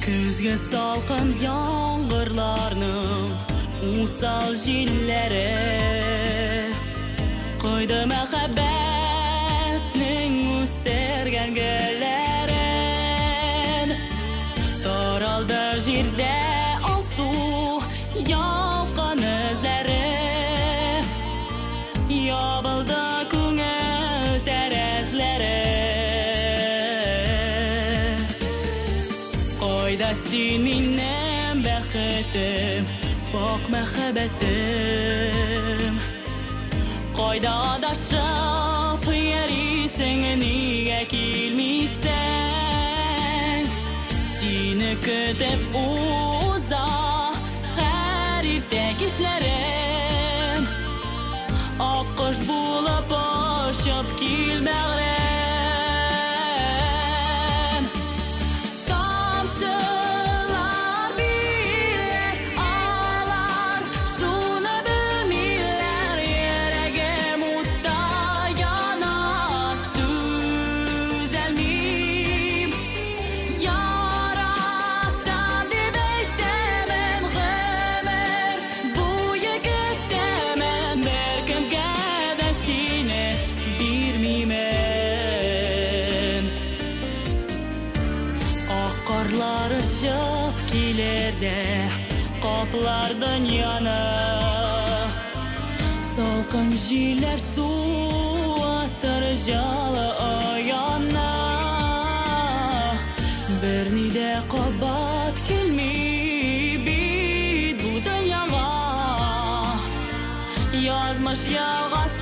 Көзге салкын яңгырларның усал җилләре Койды мәхәббәтнең үстергән гөлләрен. Таралды җирдә алсу ялкын эзләре, Ябылды күңел тәрәзләре. Кайда син, минем бәхетем, пакь мәхәббәтем? Кайда адашып йөрисең, нигә килмисең? Сине көтеп уза һәр иртә кичләрем. Аккош булып очып кил, бәгърем. Тамчылар били алар, шуны белмиләр, йөрәгем утта яна, түзәлмим. Яратам дип әйтәмен, гомер буе көтәмен, беркемгә дә сине бирмимен. Ак карлар очып килер дә каплар дөньяны. Салкын җилләр суытыр җылы ояны. Берни дә кабат килми бит бу дөньяга. Язмыш ялгасы.